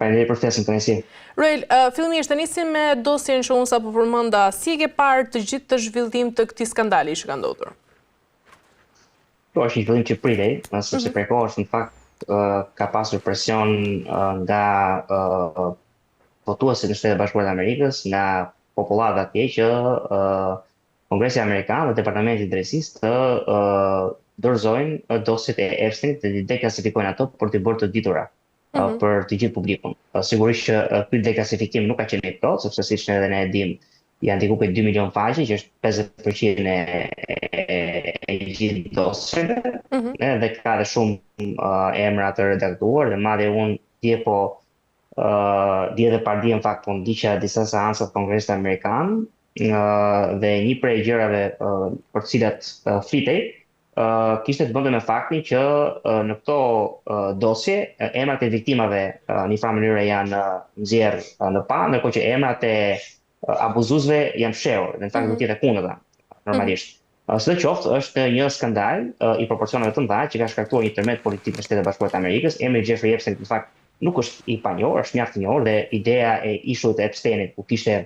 Faleminderit për ftesën, kënaqësi. Ruel, fillimisht të nisim me dosjen që unë sapo përmenda. Si e ke parë të gjithë këtë zhvillim të këtij skandali që ka ndodhur? Po, është një zhvillim që pritej, sepse mm -hmm. prej kohësh në fakt ka pasur presion nga votuesit në Shtetet e Bashkuara të Amerikës, nga popullata atje që Kongresi Amerikan dhe Departamenti i Drejtësisë të dorëzojnë dosjet e Epsteinit dhe t'i deklasifikojnë ato për t'i bërë të ditura mm -hmm. për të gjithë publikun. Sigurisht që ky deklasifikim nuk ka qenë i plotë, sepse siç ne edhe ne e dimë, janë diku ke 2 milion faqe, që është 50% e, e, e gjithë dosjeve, mm -hmm. dhe ka dhe shumë uh, emra të redaktuar, dhe madje unë dje po uh, dje dhe pardje në fakt po ndiqja disa seanca të Kongresit Amerikan, uh, dhe një prej gjërave uh, për të cilat uh, flitej, kishte të bënte me faktin që në këto dosje emrat e viktimave në një farë mënyre janë nxjerrë në pah, ndërkohë që emrat e abuzuesve janë fshehur, dhe në fakt do të jetë e kundërta normalisht. Sidoqoftë, është një skandal i proporcioneve të mëdha që ka shkaktuar një tërmet politik në Shtetet e Bashkuara të Amerikës. Emri i Jeffrey Epstein në fakt nuk është i panjohur, është mjaft i njohur dhe ideja e ishullit të Epsteinit ku kishte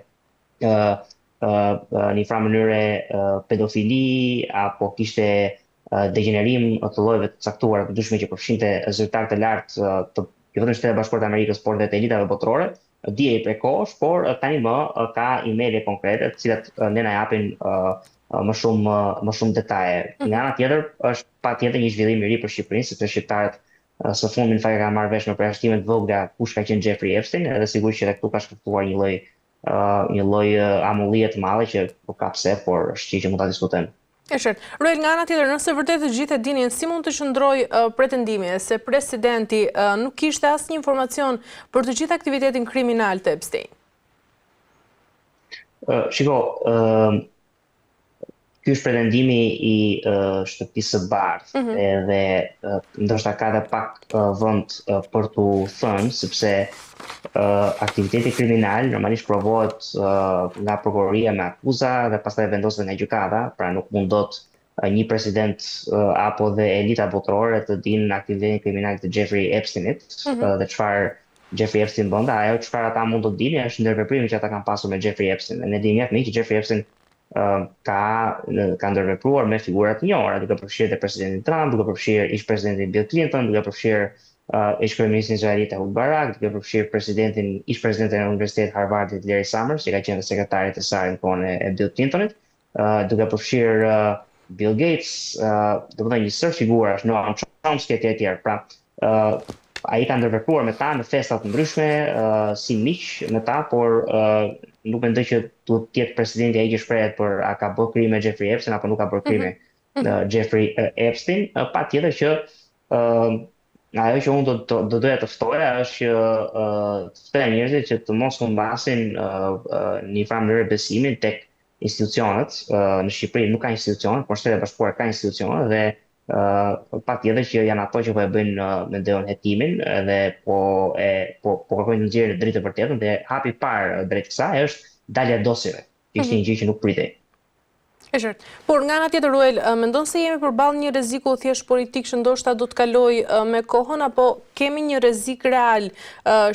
në një farë mënyre pedofili apo kishte degjenerim të llojeve të caktuara të ndryshme që përfshinte zyrtarë të lartë të jo vetëm Shteteve të Bashkuara të Amerikës, por dhe të elitave botërore, dihej prej kohësh, por tani më ka emaile konkrete, të cilat ne na japin më shumë më shumë detaje. Mhm. Nga ana tjetër, është patjetër një zhvillim i ri për Shqipërinë, sepse shqiptarët së fundmi në fakt e kanë marrë vesh me përjashtime të vogla kush ka qenë Jeffrey Epstein, edhe sigurisht që edhe këtu ka shkaktuar një lloj një lloj amullie të madhe që nuk ka pse, por është gjë që mund ta diskutojmë. E qartë. Ruel, nga ana tjetër, nëse vërtet të gjithë e dinin, si mund të qëndrojë pretendimi se presidenti nuk kishte asnjë informacion për të gjithë aktivitetin kriminal të Epstein? Shiko, Ky është pretendimi i Shtëpisë së Bardhë, mm -hmm. edhe ndoshta ka edhe pak vend për t'u thënë, sepse aktiviteti kriminal normalisht provohet nga prokuroria me akuza dhe pastaj vendoset nga gjykata, pra nuk mund dot një president apo dhe elita botërore të dinë aktivitetin kriminal të Jeffrey Epsteinit mm -hmm. dhe çfarë Jeffrey Epstein bënte, ajo çfarë ata mund të dinin është ndërveprimi që ata kanë pasur me Jeffrey Epstein. Dhe ne dimë mjaft mirë që Jeffrey Epstein ka ka ndërvepruar me figura të njohura, duke përfshirë dhe presidentin Trump, duke përfshirë ish presidentin Bill Clinton, duke përfshirë uh, ish kryeministrin izraelit Ehud Barak, duke përfshirë presidentin ish presidentin e Universitetit Harvardit Larry Summers, që ka qenë sekretari i thesarit në kohën e Bill Clintonit, uh, duke përfshirë uh, Bill Gates, uh, domethënë një sërë figurash, Noam Chomsky etj etj. Pra, uh, ai ka ndërvepruar me ta në festa të ndryshme, uh, si miq me ta, por uh, nuk mendoj që duhet të jetë presidenti ai që shprehet për a ka bërë krime Jeffrey Epstein apo nuk ka bërë krime mm -hmm. uh, Jeffrey Epstein, uh, patjetër që uh, ajo që unë do do, do doja të ftoja është që uh, të ftoja njerëzit që të mos humbasin uh, uh, në një farë mënyre besimin tek institucionet, uh, në Shqipëri nuk ka institucione, por Shtetet e Bashkuara ka institucione dhe uh, patjetër që janë ato që po e bëjnë uh, mendoj unë hetimin dhe po e po po kërkojnë të nxjerrin në dritë të vërtetën dhe hapi i parë drejt kësaj është dalja e dosjeve. Ishte mm -hmm. një gjë që nuk pritej. E qartë. Por nga ana tjetër Ruel, mendon se jemi përballë një rreziku thjesht politik që ndoshta do të kalojë me kohën apo kemi një rrezik real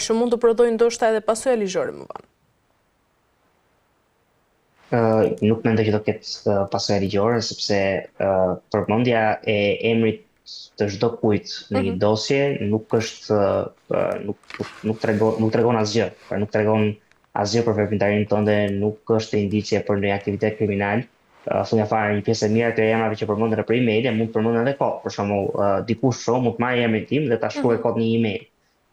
që mund të prodhojë ndoshta edhe pasoja ligjore më vonë? Nuk mendoj që do ketë pasoja ligjore sepse përmendja e emrit të çdo kujt në një mhm. dosje nuk është nuk nuk, nuk tregon nuk tregon asgjë, pra nuk tregon asgjë për veprimtarinë tënde, nuk është indicie për ndonjë aktivitet kriminal. Fundja fare një pjesë e mirë e atyre emrave që përmenden nëpër emaile mund të përmenden edhe kot. Për shembull, dikush shumë mund të marrë emrin tim dhe ta shkruajë mhm. kot në një email.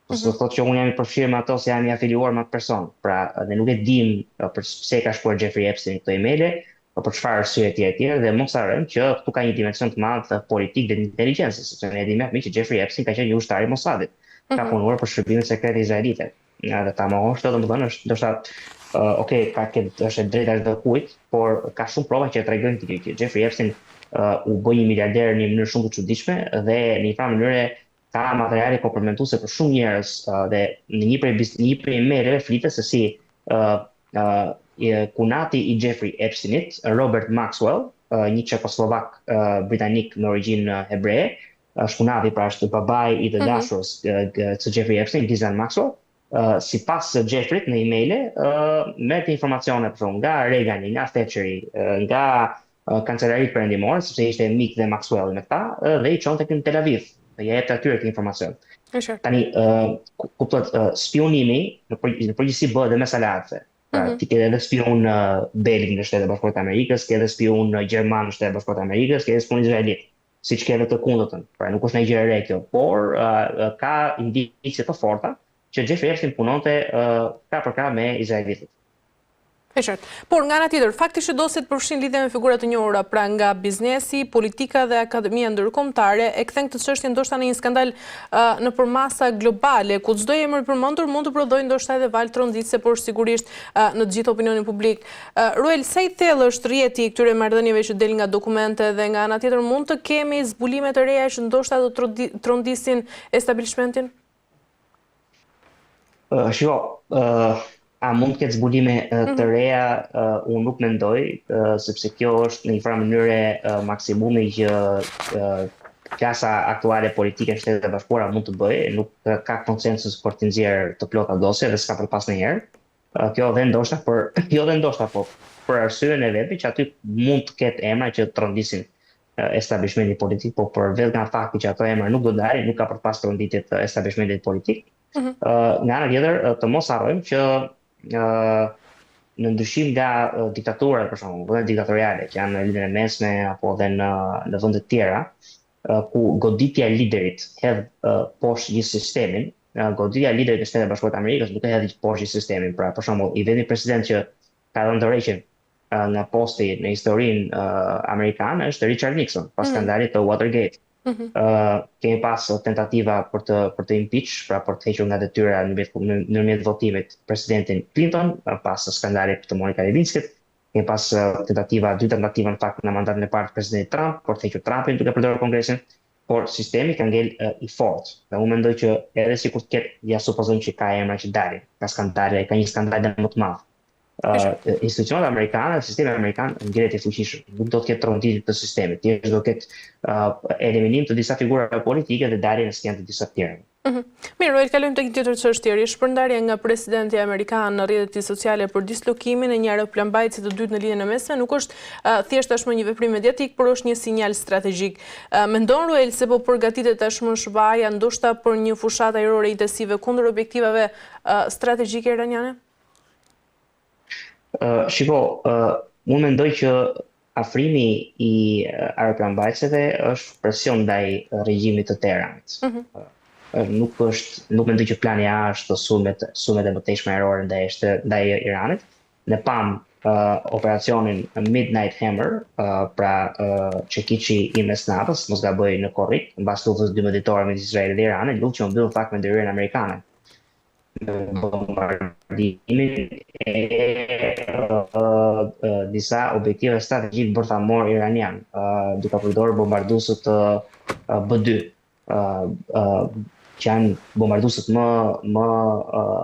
Po s'do mhm. thotë që unë jam i përfshirë me ato se jam i afiliuar me atë person. Pra, ne nuk e dim për pse ka shkruar Jeffrey Epstein këto emaile, po për çfarë arsye etj etj dhe mos harrojmë që këtu ka një dimension të madh politik dhe të inteligjencës, sepse ne e dimë mirë që Jeffrey Epstein ka qenë një ushtar i Mossadit, ka mhm. punuar për shërbimet sekrete izraelite. Nga dhe ta mohosh këtë, domethënë është ndoshta uh, ok, ka ke është e drejta e çdo kujt, por ka shumë prova që e tregojnë këtë gjë që Jeffrey Epstein uh, u bë një miliarder në një mënyrë shumë të çuditshme dhe në një farë mënyre ka materiale komprometuese për shumë njerëz dhe në një prej një prej emaileve flitet se si uh, uh, kunati i Jeffrey Epsteinit, Robert Maxwell, uh, një çekoslovak uh, britanik me origjinë hebreje, është kunati pra është babai i të mhm. dashurës mm -hmm. të Jeffrey Epstein, Ghislaine Maxwell. Sipas Jeffrey-t në emaile, merrte informacione për shembull nga Reagani, nga Thatcheri, nga kancelaritë perëndimore, sepse ishte mik dhe Maxwell me këta, dhe i çonte në Tel Aviv, dhe ia jepte atyre këtë informacion. Tani, kuptohet, spiunimi në përgjithësi bëhet dhe mes aleatëve. Pra, mm -hmm. ti ke edhe spiun belg në Shtetet e Bashkuara të Amerikës, ke edhe spiun gjerman në Shtetet e Bashkuara të Amerikës, ke edhe spiun izraelit, siç ke edhe të kundërtën. Pra, nuk është ndonjë gjë e re kjo, por uh, ka indicie të forta që Jeffrey Epstein punonte uh, krah për krah me izraelitët. E qartë. Por, nga ana tjetër, fakti që dosjet përfshijnë lidhje me figura të njohura, pra nga biznesi, politika dhe akademia ndërkombëtare, e kthen këtë çështje ndoshta në një skandal në përmasa globale, ku çdo emër i përmendur mund të prodhojë ndoshta edhe valë tronditëse, por sigurisht në të gjithë opinionin publik. Ruel, sa i thellë është rrjeti i këtyre marrëdhënieve që del nga dokumente dhe nga ana tjetër mund të kemi zbulime të reja që ndoshta do të trondisin establishmentin? Uh, shiko, uh, a mund të ketë zbulime uh, të mhm. reja, uh, unë nuk mendoj, uh, sepse kjo është në një farë mënyre uh, maksimumi që uh, klasa aktuale politike në Shtetet e Bashkuara mund të bëjë, nuk ka konsensus për të nxjerrë të plota dosje dhe s'ka për të pas ndonjëherë. Uh, kjo dhe ndoshta për jo dhe ndoshta po për arsyen e vetme që aty mund të ketë emra që trondisin establishmentin politik, po për vetë nga fakti që ato emra nuk do dalin, nuk ka për të pas tronditje të establishmentit politik. Mm -hmm. uh, nga ana tjetër, të mos harrojmë që uh, në ndryshim nga uh, diktaturat, për shembull, vendet diktatoriale që janë në Lindjen e Mesme apo edhe në në vende të tjera, uh, ku goditja e liderit hedh uh, poshtë gjithë sistemin, uh, goditja e liderit të Shteteve të Bashkuara të Amerikës nuk e hedh poshtë gjithë sistemin. Pra, për shembull, i vetmi president që ka dhënë dorëheqjen nga posti në historinë amerikane është Richard Nixon, pas mm -hmm. skandalit të Watergate. Mm -hmm. uh, kemi pas tentativa për të për të impeach, pra për të hequr nga detyra nëpërmjet nëpërmjet votimit presidentin Clinton pas skandalit të Monica Lewinsky. Kemi pas tentativa, dy tentativa në fakt në mandatin e parë të presidentit Trump për të hequr Trumpin duke përdorur Kongresin, por sistemi ka ngel uh, i fortë. Dhe unë mendoj që edhe sikur të ketë, ja supozojmë që ka emra që dalin, ka skandale, ka një skandal më të madh. Uh, institucionet amerikane, sistemi amerikan ngelet i fuqishëm. Nuk do të ketë tronditje të sistemit, thjesht do të ketë uh, eliminim të disa figurave politike dhe dalje në skenë të disa të tjerave. Mm -hmm. Mirë, Ruel, kalojmë tek një tjetër çështje, rishpërndarja nga presidenti amerikan në rrjetet e tij sociale për dislokimin e një aeroplanmbajtësi të dytë në Lindjen e Mesme nuk është uh, thjesht tashmë një veprim mediatik, por është një sinjal strategjik. Uh, mendon Ruel se po përgatitet tashmë SHBA-ja ndoshta për një fushatë ajrore intensive kundër objektivave uh, strategjike iraniane? Uh, shiko, uh, unë mendoj që afrimi i aeroplanmbajtëseve është presion ndaj regjimit të Teheranit. Mm -hmm. uh, nuk është, nuk mendoj që plani A është sulmet, sulmet e mëtejshme ajrore ndaj ndaj Iranit. Ne pamë uh, operacionin Midnight Hammer, uh, pra uh, çekiçi i mesnatës, mos gaboj në korrik, mbas luftës 12 ditore mes Izraelit dhe Iranit, luftë që u mbyll në fakt me ndërhyrjen amerikane. me bombardimin e disa objektive strategjike bërthamor iranian, duke përdorur bombarduesit B2, që janë bombarduesit më më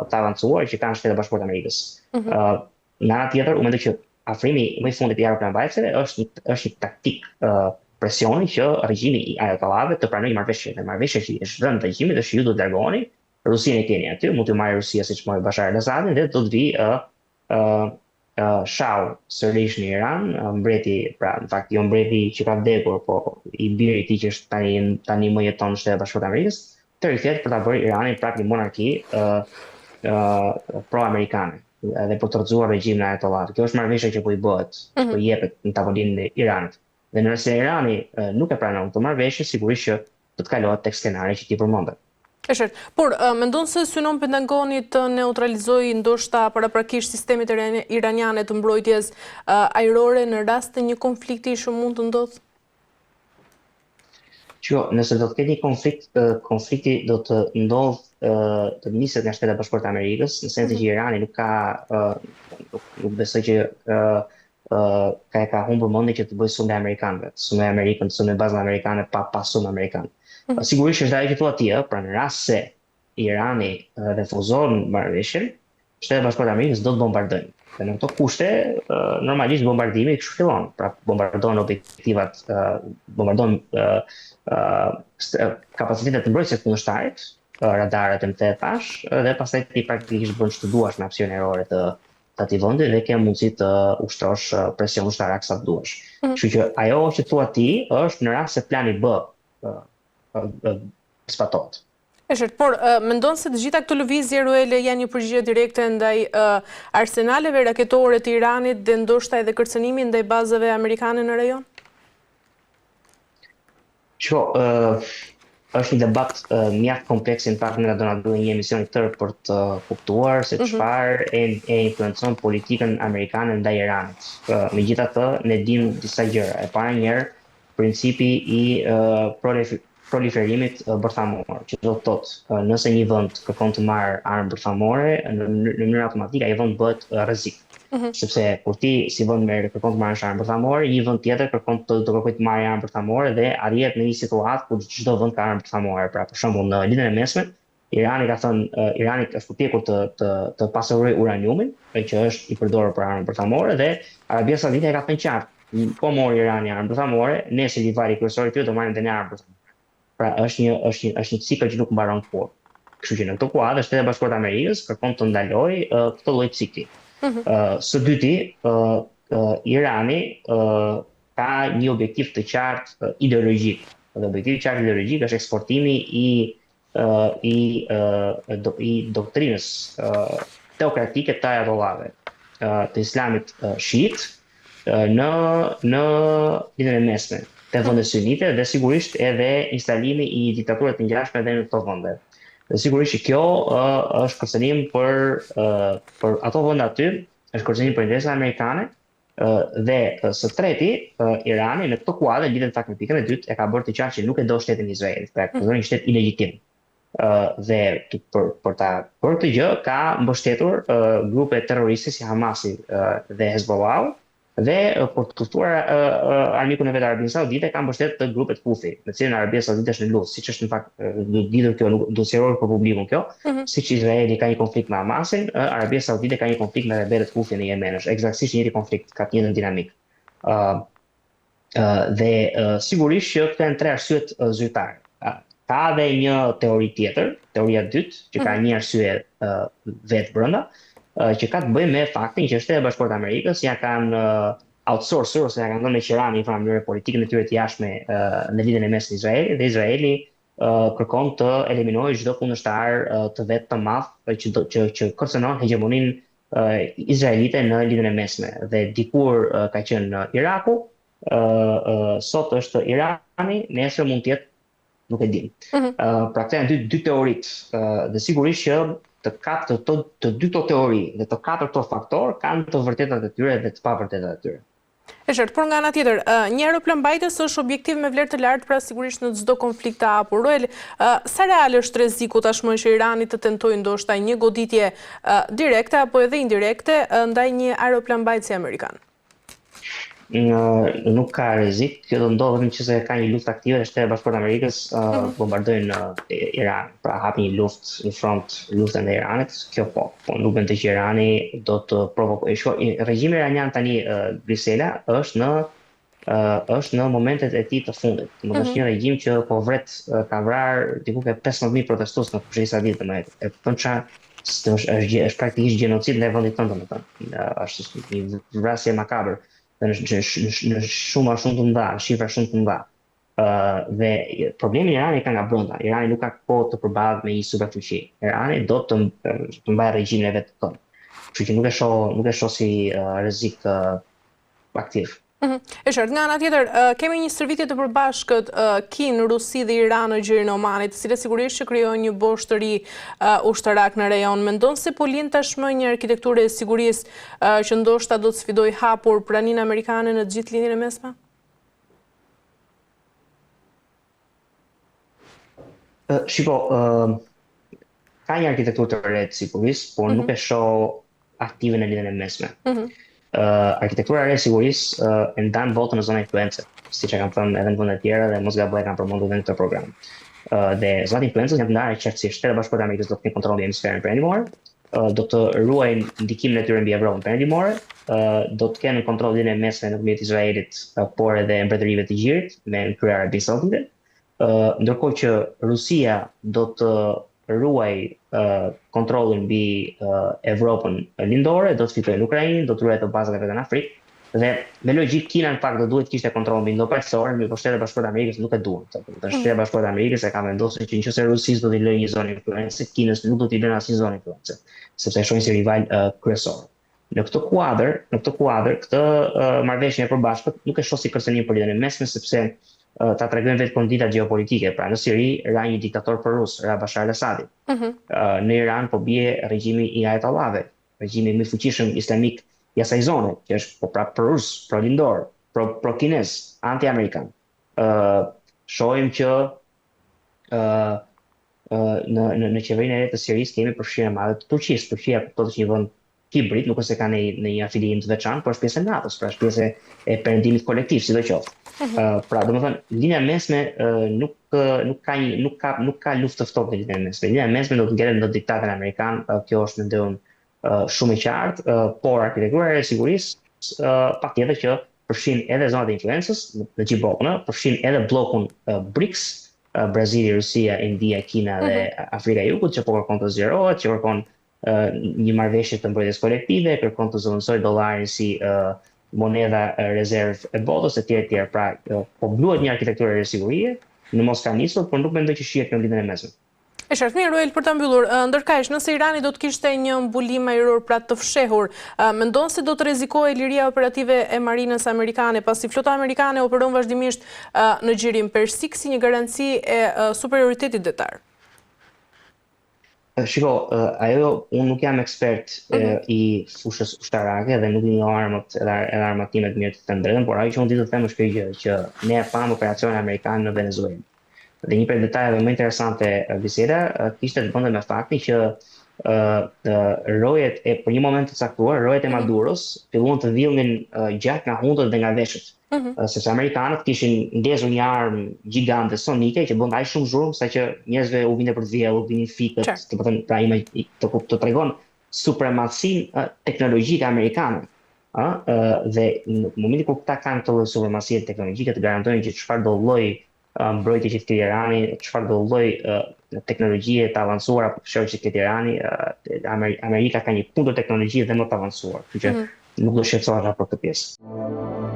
të avancuar që kanë Shtetet e Bashkuara të Amerikës. Mm -hmm. Nga ana tjetër, unë mendoj që afrimi më i fundit i aeroplanmbajtësve është është një taktikë uh, presioni që regjimi i ajatollahëve të pranojë një marrëveshje. Dhe marrëveshja që është dhënë regjimit është që ju duhet të largoheni Rusinë e keni aty, mund t'ju marrë Rusia siç mori Bashar al-Assadin dhe do të vijë ë ë ë Shahu sërish në Iran, mbreti, pra në fakt jo mbreti që ka vdekur, po i biri i tij që është tani tani më jeton në Shtetet e Bashkuara të Amerikës, të rikthehet për ta bërë Iranin prapë një monarki ë ë pro-amerikane edhe për të rrëzuar regjimin e Ayatollahit. Kjo është marrëveshja që po i bëhet, mm -hmm. po i jepet në tavolinën e Iranit. Dhe nëse Irani nuk e pranon këtë marrëveshje, sigurisht që do të kalohet tek skenari që ti përmende. E qartë. Por, mendon se synon Pentagoni të neutralizojë ndoshta paraprakisht sistemet iraniane të mbrojtjes ajrore në rast të një konflikti që mund të ndodhë? Shiko, nëse do të ketë një konflikt, konflikti do të ndodhë do të niset nga Shtetet e Bashkuara të Amerikës, në sensin mhm. që Irani nuk ka nuk, nuk besoj që ka e ka humbur mendjen që të bëjë sulme amerikanëve, të sulmojë Amerikën, të sulmojë bazën amerikane pa pa sulm amerikan. Mm -hmm. Sigurisht është ajo që thua ti, ë, pra në rast se Irani refuzon marrëveshjen, Shtetet e Bashkuara të Amerikës do të bombardojnë. Dhe në këto kushte, normalisht bombardimi kështu fillon. Pra bombardon objektivat, bombardon kapacitetet mbrojtëse të kundërshtarit. radarët e të thashë dhe pastaj ti praktikisht bën ç'të duash me hapësirën ajrore të të atij vendi dhe ke mundësi të ushtrosh presion ushtarak sa të duash. Mm. Kështu që ajo që thua ti është në rast se plani B zbatohet. E qartë, por mendon se të gjitha këto lëvizje Ruel janë një përgjigje direkte ndaj arsenaleve raketore të Iranit dhe ndoshta edhe kërcënimit ndaj bazave amerikane në rajon? Shiko, është një debat mjaft kompleks në fakt ne do na duhet një emision i tërë për të kuptuar se mhm. çfarë e, e influencon politikën amerikane ndaj Iranit. Megjithatë, ne dimë disa gjëra. E para një herë, principi i proliferimit bërthamor, që do të thotë, nëse një vend kërkon të marrë armë bërthamore, në mënyrë automatike ai vend bëhet rrezik. Mm -hmm. Sepse kur ti si vend merr kërkon të marrësh armë bërthamore, një vend tjetër kërkon të do kërkojë të marrë armë bërthamore dhe arrihet në një situatë ku çdo vend ka armë bërthamore. Pra për shembull në Lindjen e Mesme, Irani ka thënë, uh, Irani është përpjekur të të të pasurojë uraniumin, që është i përdorur për armë bërthamore dhe Arabia Saudite e ka thënë qartë, po mori Irani armë bërthamore, ne si rivali kryesor i tyre do marrim dhe ne armë bërthamore. Pra është një është një është një cikël që nuk mbaron kurrë. Kështu që në këtë kuadër Shtetet e Bashkuara të Amerikës kërkon të ndalojë uh, këtë lloj cikli. Mm -hmm. uh, së dyti, uh, uh, Irani uh, ka një objektiv të qartë uh, ideologjik. Dhe objektivi i qartë ideologjik është eksportimi i uh, i uh, do, i doktrinës uh, teokratike të ajatollahëve uh, të islamit uh, shiit uh, në në Lindjen e Mesme, te vendet sunite dhe sigurisht edhe instalimi i një diktature të ngjashme edhe në këto vende. Dhe sigurisht që kjo uh, është kërcënim për uh, për ato vende aty, është kërcënim për interesat amerikane, Dhe së treti, Irani në këtë kuadër lidhet fakt me pikën e dytë, e ka bërë të qartë që nuk e do shtetin e Izraelit, pra e konsideron një shtet ilegjitim. Dhe për për ta bërë këtë gjë ka mbështetur grupe terroriste si Hamasi dhe Hezbollahu dhe për të luftuar armikun e vet Arabinë Saudite ka mbështetur grupet Houthi, me të cilën Arabia Saudite është në luftë, siç është në fakt duhet ditur kjo, nuk duhet sqaruar për publikun kjo, mm -hmm. siç Izraeli ka një konflikt me Hamasin, Arabia Saudite ka një konflikt me rebelët Houthi në Jemen, është eksaktësisht i njëjti konflikt, ka të njëjtën dinamikë. Ë uh, uh, dhe uh, sigurisht që këto janë tre arsyet uh, zyrtare. Uh, ka edhe një teori tjetër, teoria e dytë, që ka mm -hmm. një arsye uh, vetë brenda, uh, që ka të bëjë me faktin që Shtetet e Bashkuara të Amerikës ja kanë uh, outsourcur ose ja kanë dhënë me qira në një farë mënyre politikën e tyre të jashtme në Lindjen e Mesme Izraelit dhe Izraeli kërkon të eliminojë çdo kundërshtar të vet të madh që do, që që kërcënon hegjemoninë izraelite në Lindjen e Mesme dhe dikur ka qenë Iraku, sot është Irani, nesër mund të jetë nuk e dim. Mm -hmm. uh, pra këto janë dy dy teoritë uh, dhe sigurisht që të katër të, të dy këto teori dhe të katër këto faktorë kanë të vërtetat e tyre dhe të pavërtetat e tyre. E qartë, por nga ana tjetër, një aeroplanmbajtës është objektiv me vlerë të lartë, pra sigurisht në çdo konflikt të hapur. Ruel, sa real është rreziku tashmë që Irani të tentojë ndoshta një goditje direkte apo edhe indirekte ndaj një aeroplanmbajtësi amerikan? Në, nuk ka rrezik, kjo do ndodhë vetëm nëse ka një luftë aktive dhe Shtetet e Bashkuara të Amerikës uh, mm -hmm. bombardojnë uh, Iran, pra hapin një luftë, një front lufte ndaj Iranit, kjo po, po nuk mendoj që Irani do të provokojë. Shiko, regjimi iranian tani uh, Grisela është në uh, është në momentet e tij të fundit. Do mm -hmm. është një regjim që po vret ka vrarë diku ke 15000 protestues në kushedi sa ditë, domethënë, e kupton çfarë është është është praktikisht gjenocid ndaj vendit tënd, domethënë. Është një vrasje makabër dhe në në në, në shuma shumë të mëdha, në shifra shumë të mëdha. Ë uh, dhe problemi Irani ka nga brenda. Irani nuk ka kohë të përballet me një superfuqi. Irani do të të mbajë regjimin e vet të tënd. Kështu që nuk e shoh nuk e shoh si uh, rrezik uh, aktiv. Mhm. E qartë, nga ana tjetër, kemi një stërvitje të përbashkët Kinë, Rusi dhe Iran në Gjirin e Omanit, të cilët sigurisht që krijojnë një bosht të ri ushtarak në rajon. Mendon se po lind tashmë një arkitekturë e sigurisë që ndoshta do të sfidojë hapur praninë amerikane në të gjithë Lindjen e Mesme? Shiko, ka një arkitekturë të re të sigurisë, por nuk mhm. e shoh aktive në Lindjen e Mesme. Mm -hmm. uh, arkitektura e re e sigurisë uh, e ndan botën në zona influence, siç e kam thënë edhe në vende të tjera dhe mos gaboj e kam përmendur edhe në këtë program. Uh, dhe zonat influencës janë të ndara qartësisht. Shtetet e Bashkuara të Amerikës do të kenë kontroll mbi hemisferën perëndimore, uh, do të ruajnë ndikimin e tyre mbi Evropën perëndimore, uh, do të kenë kontroll Lindjen e Mesme nëpërmjet Izraelit, uh, por edhe mbretërive të Gjirit me në krye Arabinë Saudite. Uh, ndërkohë që Rusia do të ruajë uh, kontrollin mbi uh, Evropën lindore, do të fitojë në Ukrainë, do të ruajë ato bazat e veta në Afrikë dhe me logjikë Kina në fakt do duhet të kishte kontroll mbi Indo-Paqësorin, mirëpo Shtetet e Bashkuara të Amerikës nuk e duan këtë. Do të thotë Shtetet e Bashkuara të Amerikës e kanë vendosur që nëse Rusisë do t'i lënë një zonë influence, Kinës nuk do t'i lënë asnjë zonë influence, sepse e shohin si rival uh, kryesor. Në këtë kuadër, në këtë kuadër, këtë uh, marrëveshje e përbashkët nuk e shoh si kërcënim për Lindjen e Mesme sepse uh, ta tregojnë vetë konditat gjeopolitike. Pra në Siri ra një diktator pro-rus, ra Bashar al-Assadi. Uh mhm. -huh. uh, në Iran po bie regjimi i Ayatollahëve, regjimi më i fuqishëm islamik i asaj zone, që është po prapë pro-rus, pro-lindor, pro pro-kinez, anti-amerikan. Ë uh, shohim që ë uh, në në në qeverinë e re të Sirisë kemi përfshirjen e madhe të Turqisë. Turqia kuptohet është një vend hibrid, nuk është se ka në në një afilim të veçantë, por është pjesë e NATO-s, pra është pjesë e perëndimit kolektiv, sidoqoftë. Ëh, uh -huh. pra, domethënë, Lindja e Mesme uh, nuk nuk ka një nuk ka nuk ka luftë të ftohtë në Lindjen e Mesme. Lindja e Mesme do të ngelet në diktatin amerikan, uh, kjo është mendoj unë uh, shumë e qartë, uh, por arkitektura e sigurisë uh, patjetër që përfshin edhe zonat e influencës në, në gjithë botën, përfshin edhe bllokun uh, BRICS, uh, Brazili, Rusia, India, Kina dhe uh mhm. -huh. Afrika e Jugut që po kërkon të zgjerohet, që kërkon uh, një marrëveshje të mbrojtjes kolektive, kërkon të zëvendësojë dollarin si uh, monedha rezervë e botës etj etj. Pra, uh, po bluhet një arkitekturë e re sigurie, në mos ka nisur, por nuk mendoj që shihet në Lindjen e Mesme. E qartë, mirë, Ruel, për ta mbyllur, ndërkaq, nëse Irani do të kishte një mbulim ajror pra të fshehur, mendon se do të rrezikohej liria operative e marinës amerikane, pasi flota amerikane operon vazhdimisht në Gjirin Persik si një garanci e superioritetit detar? Shiko, ajo unë nuk jam ekspert mhm. i fushës ushtarake dhe nuk i njoh armët edhe edhe armatimet mirë të them drejtën, por ajo që unë di të them është kjo gjë që ne e pamë operacionin amerikan në Venezuelë. Dhe një prej detajeve më interesante biseda kishte të bënte me faktin që ë rojet e për një moment të caktuar, rojet e mhm. Maduros filluan të villnin gjak nga hundët dhe nga veshët. Mm -hmm. sepse amerikanët kishin ndezur një armë gjigante sonike që bënte aq shumë zhurmë saqë njerëzve u vinte për të vjellë, u vinin fikët, domethënë pra ima të të tregon supremacinë teknologjike amerikane. Ë, dhe në momentin kur këta kanë këtë lloj supremacie teknologjike të garantojnë që çfarëdo lloj mbrojtje që të ketë Irani, çfarëdo lloj teknologjie të avancuar apo të fshehur që të ketë Irani, Amerika ka një kundër teknologji dhe më të avancuar. Kështu që mm -hmm. nuk do shqetësohesha për këtë pjesë.